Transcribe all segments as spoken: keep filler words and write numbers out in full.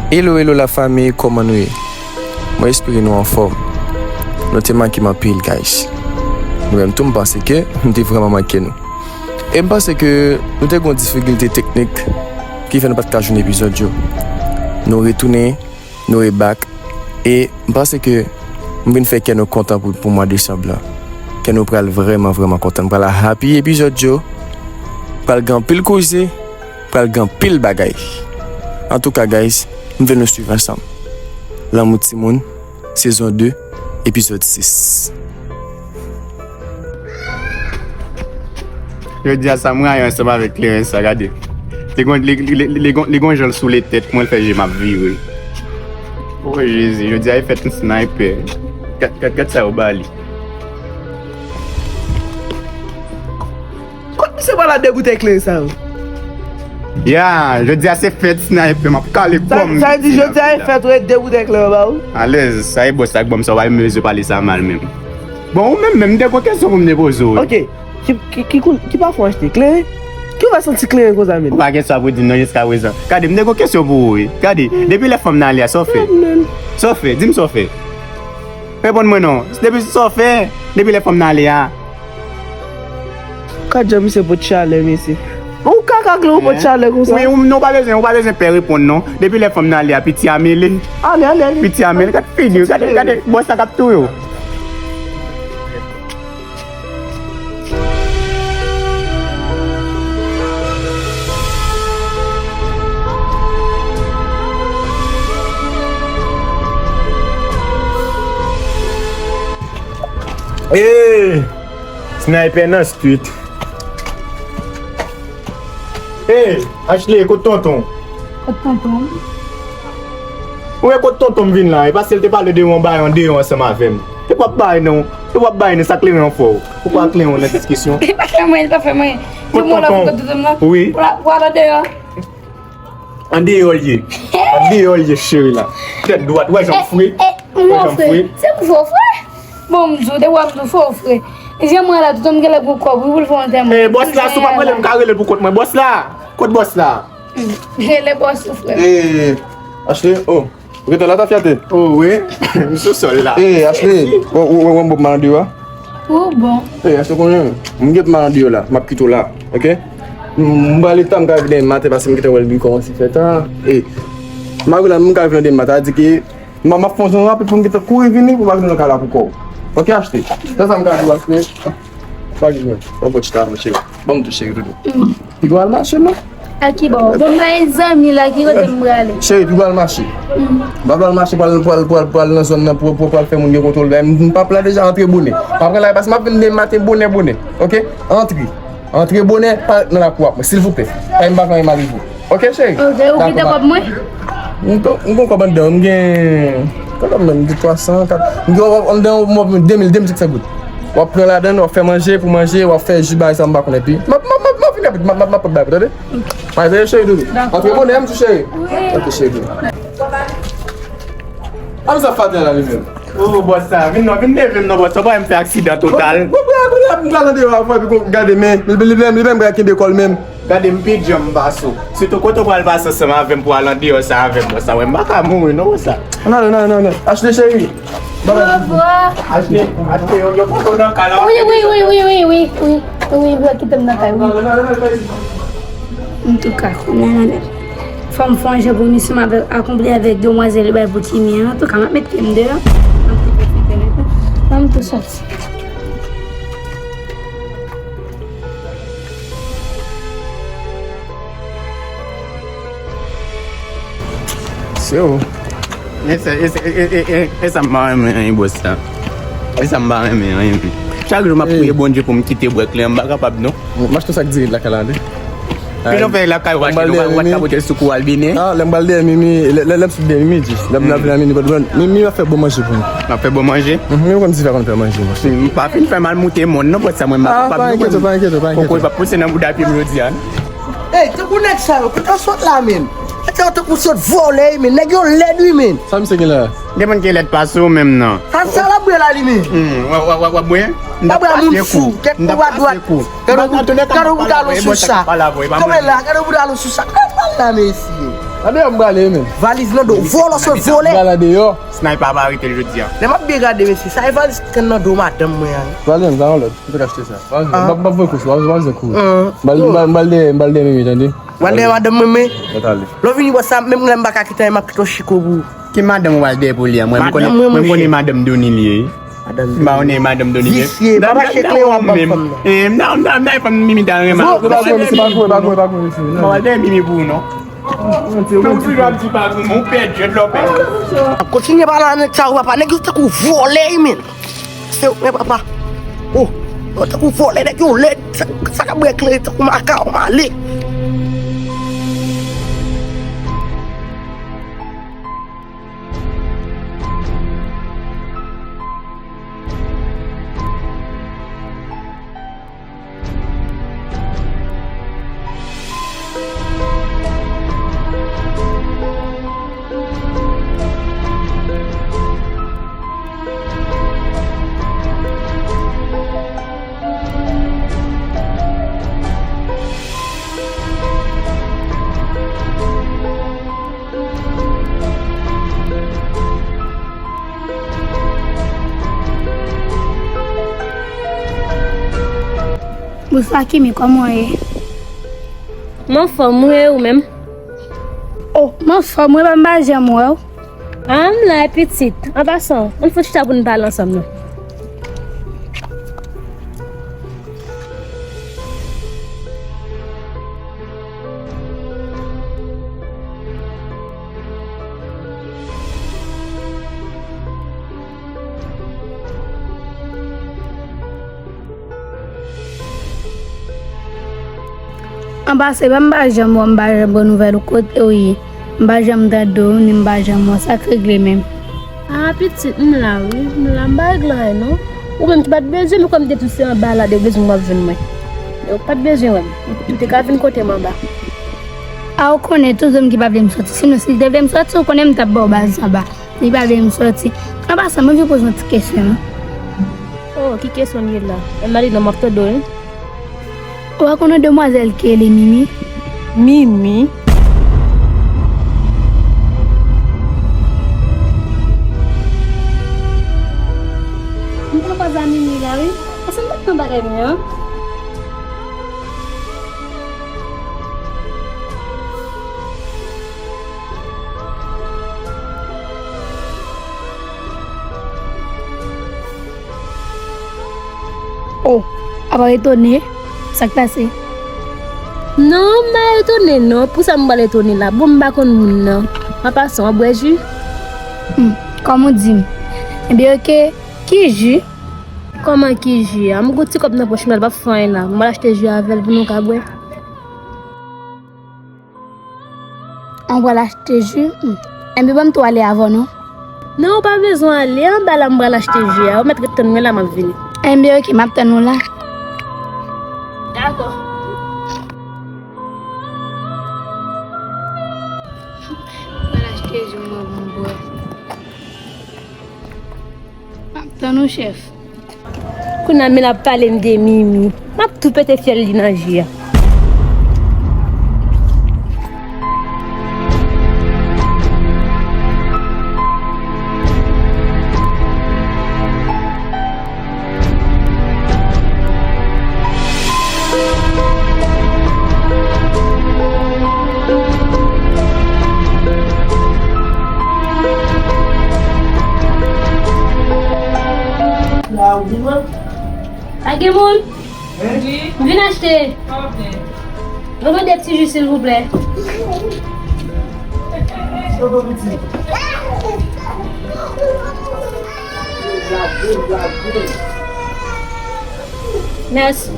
Hello, hello la fanmi, kòman nou ye? Mwen espere nou anfòm. Nou te manke m anpil, guys. Mwen menm tou, m panse ke nou te vrèman manke nou. E m panse ke nou te gen yon difikilte teknik ki fè nou pa t ka jwenn epizòd yo. Nou retounen, nou rebak. E m panse ke m vin fè kè nou kontan pou, pou mwa desanm lan. Kè nou pral vrèman, vrèman kontan. Nou pral happy epizòd yo. Pral gen anpil koze. Pral gen anpil bagay. Antouka, guys, m vle nou swiv ansanm. Lanmou Timoun, sezon de, epizòd sis. Jodi a sa m rayi ansanm avèk Kleren sa, gade. Li gon, li, li, li, li gon, li gon jan l soule tèt mwen, l fè je m ap vire. O Jezi, jodi a e fèt yon sniper. Gad, gad, gad sa yo ba li. Kot misye pral ak de boutèy kleren sa yo? Ya, jodi a se fèt sniper, m ap kale kò m. Sa vle di jodi a e fèt ou e de boutèy kleren ba ou? Alèz, sa e bòs la ak ban m sa, w pa menm bezwen pale sa mal menm. Bon, ou menm menm, m te gon kesyon pou m te poze w. Ok, ki, ki, ki koul-, ki pafon w achte? Kleren? Ki w fè santi kleren konsa menm? Ou pa gen sa pou di m non jiskaprezan. Gade, m te gon kesyon pou ou wi. Gade, depi lè fanm nan ale a, sa w fè? Sa w fè? Di m sa w fè. Reponn mwen non. Depi sa w fè, depi lè fanm nan ale a. Gad jan misye pot chalè, mesye. Ou kaka kleren ou pot chalè konsa? Wi, ou, non, ou pa bezwen, ou pa bezwen pè reponn non. Depi lè fanm nan ale a, piti a mele. Ale, ale, ale. Piti a mele, gad figi, gade, gade, bòs la k ap touye w. Hey! Sniper nan street. Hey, Ashley, kot tonton? Kot tonton? Ou wè kot tonton m vin la, e paske l te pale de yon bagay andeyò ansanm avè m. Te p ap bay non, te p ap bay non, sa kleren an fè w. Ou pa kleren nan diskisyon. Li pa fè mwen, li pa fè mwen. Di mwen la pou tonton m nan. Wi. Pou la, pou al andeyò. Andeyò l ye. Andeyò l ye, cheri la. Tèt dwat, wè jan m fre. Wè jan m fre. Se pou fè w fre. Bon, m di w, depi w ap di w fè w fre. Jan mwen la, tonton m genlè gon kòb, wi, pou l fè yon antèman. Eh, bòs la, si w p ap rele m, ka rele l pou kont mwen. Bòs la! Kot bòs la? Rele bòs ou, frè. Eh, Ashley, oh. Ou gentan la, ta fyate? Oh, wi. M sou sòl la. Eh, Ashley, ou, ou, ou, ou, bon, m al andeyò a? Ou bon. Eh, Ashley, konnen, m gentan al andeyò la. M ap kite w la, ok? M, m pral eta, m ka vin demen maten, paske m gentan wè l li kòmanse fè tan. Eh, m al la, m ka vin demen maten, sa di ke m, m ap fè yon jan rapid pou m gentan kouri vini, pou m pa vin nan kay la pou kò w. Ok, Ashley? Se sa m ka di w, Ashley. Pa gen, pa pran ti ta non, cheri. Ban m tou, cheri, doudou. Piga w al mache, non? A ki bò? Bon, m pa gen zanmi la, ki kote m prale? Cheri, piga w al mache. M pa vle al mache, pral, pral, pral, pral nan zòn nan, pou, pou, pral fè moun gen kontwòl. M, m p ap la deja, antre bonè. Pa pran la, paske m ap vin demen maten bonè, bonè. Ok? Antre. Antre bonè, pa ret nan lakou ap mwen, silvouplè. Paske m pa vle anyen mal rive w. Ok, cheri? Ok, ou kite kòb mwen? M gon, m gon kòb anndan, m gen, kòb mwen, m gen twa san, kat, m gen anndan, m gen de mil, de mil senk san goud. W ap pran ladann, w ap fè manje pou manje, w ap fè ji bagay sa m pa konn epi. M ap, m ap, m ap, m ap vini rapid, m ap, m ap, m ap pot bay pou tande. Antre bonè, m di cheri. Ok, cheri. A, m sa fatra la li menm. Oh, bòs sa, vin non, vin leve m non, bòs sa, w pa wè m fè aksidan total. Bon, bon, bon, bon, m pral andeyò avè w, epi gade men, li, li, li, li menm pral kenbe kò l menm. Gade m pi djanm pase w. Sitou kote w pral pase ansanm avè m pou al andeyò sa avè m, bòs sa, wè m pa ka mouri non, bòs sa. Non, non, non, non. Ashley cheri. Bye bye. Au revoir. Ashley, Ashley, yo, yo, kote w nan kay la? Wi, wi, wi, wi, wi, wi, wi, wi, wi, kite m nan kay, wi. Antouka, kounye a, fò m fè yon jan pou misyon m avè, akonpli avèk demwazèl li bay pou Kimi an. Antouka, m ap met pye m deyò. M ap tou pwofite, ban m tou sòti. Se ou. E sa, e sa, e, e, e, e, e sa m pa renmen anyen, bòs la. E sa m pa renmen anyen. Chak jou m ap priye Bondye pou m kite bwè kleren, m pa kapab non. M achte sak diri lakay la, tande. Ki jan w fè lakay ou achte, ou pa, ou pa t ka pote l sou kou w al Benè? Ah, lè m pral dèyè Mimi, lè, lè, lè m sot dèyè Mimi, di, lè m ap vin a Mimi, Mimi ap fè bon manje pou mwen. L ap fè bon manje? Mhm, Mimi konn di fè konn fè manje, monchè. M pa fin fè mal moute moun non, bòs sa, mwen m pa kapab non. Ah, pa enkyete w, pa enkyete w, pa enkyete w. Koko pa pouse nan bouda pye m jodi a non. Ey, tankou nèg sa yo, kote yo sot la menm? Nèg sa yo tankou sot vòlè wi menm, nèg yo lèd wi menm. Sa misye gen la? Gen moun ki lèd pase w menm nan. Sa, sa l ap bwè la li menm? Hmm, w ap, w ap, w ap bwè? M t ap pase kou. M t ap pase kou. Gade w bout, gade w bout alo sou sa. Kanpe la, gade w bout alo sou sa. Gade w bout alo sou sa. Gade w bout alo sou sa. Nan deyò m prale, wi, menm. Valiz nan do. Vòlò, se vòlè. M prale nan deyò. Sniper ap arete l jodi a. Lè m ap byen gade, mesye, sa e valiz ki nan do madanm mwen an. Prale, m ta yon lòt. M te ka achte sa. Prale, m ap, m ap voye kous la, m ap voye kous. M al, m al, m al dèyè, m al dèyè Mimi, tande? W al dèyè madanm mwen, men. Mèt ale. Lè w vini bò sa, menm lè m pa ka kite, m ap kite yon chiko pou ou. Ki madanm ou al dèyè pou li a? Mwen, m konnen, mwen, m konnen madanm Doni li ye. Madanm Doni. M pa konnen madanm Doni li ye. Visye, pa mache kleren w ap ban fanm nan. Eh, m nan, m nan, m nan fanm Mimi ta renmen. Non, se pa vre, se pa vre, se pa vre, se pa vre. M pa al dèyè Mimi pou ou, non. Ou toujou ap di pa goumen, ou pèdi, lè w pèdi. Kontinye pale a nèg sa yo, papa. Nèg yo tankou vòlè, wi, men. Se, men, papa. Oh, yo tankou vòlè, nèg yo lèd. Sa, sa k ap bwè kleren tankou maka, yo male. Bonswa, Kimi, kòman w ye? M anfòm, wi, e ou menm? O, m anfòm, wi, m pa janm wè w. A, m la, pitit. An pasan, ann fè yon ti chita pou n pale ansanm, non. An pase, m pa janm wè w, m pa janm pran nouvèl ou, kote w ye? M pa janm tande w, ni m pa janm wè w, sa k regle menm? A, pitit, m la, wi, m la, m pa regle anyen, non. Ou menm ki pa t bezwen m, kòm m te di w se anba la de w bezwen m w ap jwenn mwen. De w pa t bezwen wè m. Ou te ka vin kote m anba. A, ou konnen, toujou m ki pa vle m soti. Sinon, si l te vle m soti, ou konnen m t ap ba w baz anba. Li pa vle m soti. An pasan, mwen vin poze yon ti kesyon, non. Oh, ki kesyon li ye la? Malina, m ap tande w, wi. Ou pa konnen demwazèl ki rele Mimi? Mimi? M pran pòz a Mimi la, wi. Èske m pa t nan bagay mwen an? Oh, apa w etone? Sa k pase? Non, m pa etone non. Pou sa m pral etone la? Bon, m pa konn moun nan. An pasan, w ap bwè ji? Hmm, kòm ou di m. Ebyen, oke. Ki ji? Kòman ki ji a? M gon ti kòb nan pòch mwen, l pap fè anyen la. M pral achte ji avè l pou nou ka bwè. An pral achte ji? Hmm. Enben, ban m tou ale avè w, non? Non, ou pa bezwen ale. Anba la, m pral achte ji a. Ou mèt ret tann mwen la, m ap vini. Enben, oke, m ap tann ou la. Dakò. M pral achte ji mwen pou m bwè. M ap tann ou, chèf. Kounye a, men l ap pale m de Mimi. M ap tou pete fyèl li nan ji a. Pa gen moun? M vin achte. Mwen mande ti ji, silvouplè. Mèsi.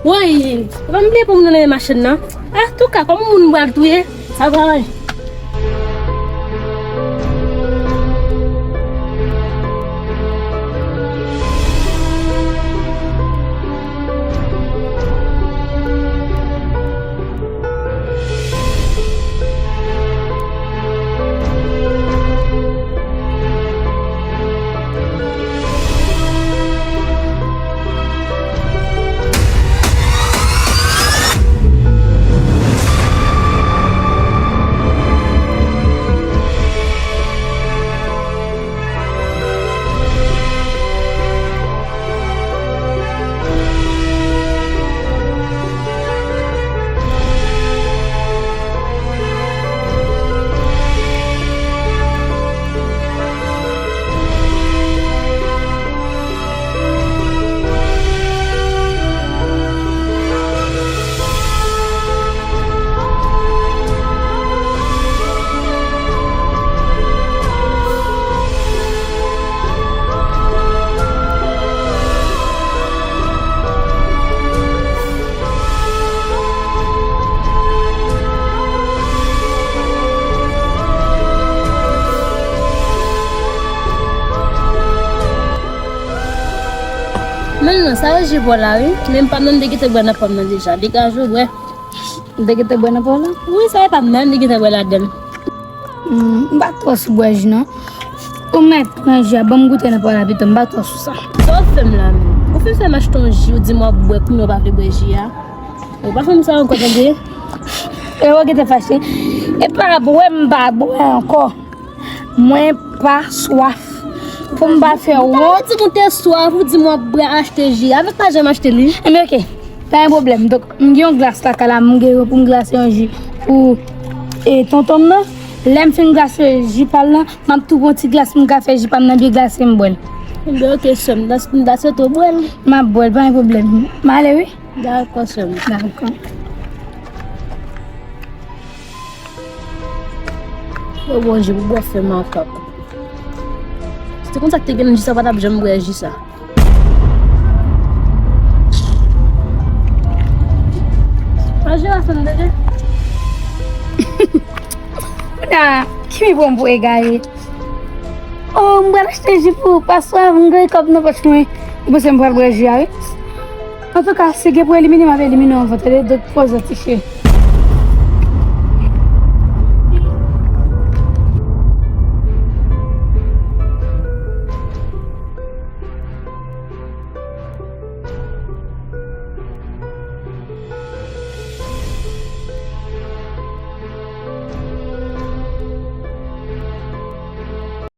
Woy, e pa m bliye pou m nan machin nan. Antouka, kòm moun m pral touye, sa pa anyen. Men non, sa yo ji bò la, wi. Men m pa nan de gentan bwè nan pòm nan deja. Degaje w bwè. M te gentan bwè nan pòm nan? Wi, sa e pa m nan, m te gentan bwè ladan l. Hmm, m pa twò sou bwè ji, non. Ou mèt pran ji a, ban m goute nan pòm la pito, m pa twò sou sa. Sa w fè m la menm? Ou fin fè m achte yon ji, ou di m w ap bwè, kounye a w pa vle bwè ji a. Ou pa fè m sa ankò, tande? E ou gentan fache. E pa bwè, m pa bwè ankò. Mwen pa swaf. Pou m pa fè wont. Ou di m ou te swaf, ou di m w ap bwè, achte ji. Avèk pa janm achte li. Enben, oke. Pa gen pwoblèm. Donk, m gen yon glas lakay la, m gen pou m glase yon ji pou, e, tonton m nan. Lè m fin glase ji pa l lan, m ap tou pran ti glas m ka fè ji pa m nan byen glase, m bwè l. Enben, oke, sè m. M ta, m ta swete w bwè l. M ap bwè l, pa gen pwoblèm. M ale, wi. Dakò, sè m. Dakò. Yo bon, ji pou bwè fè makak. Si te konn sa k te gen nan ji sa, pa t ap janm bwè ji sa. Manje la fè m tande. Kounya, ki bon pou egare. Oh, m pral achte ji pou paswa, m gen kòb nan pòch mwen. M panse m pral bwè ji a, wi. Antouka, si gen pou elimine, m ap elimine w anvan, tande, donk poze w, ti cheri.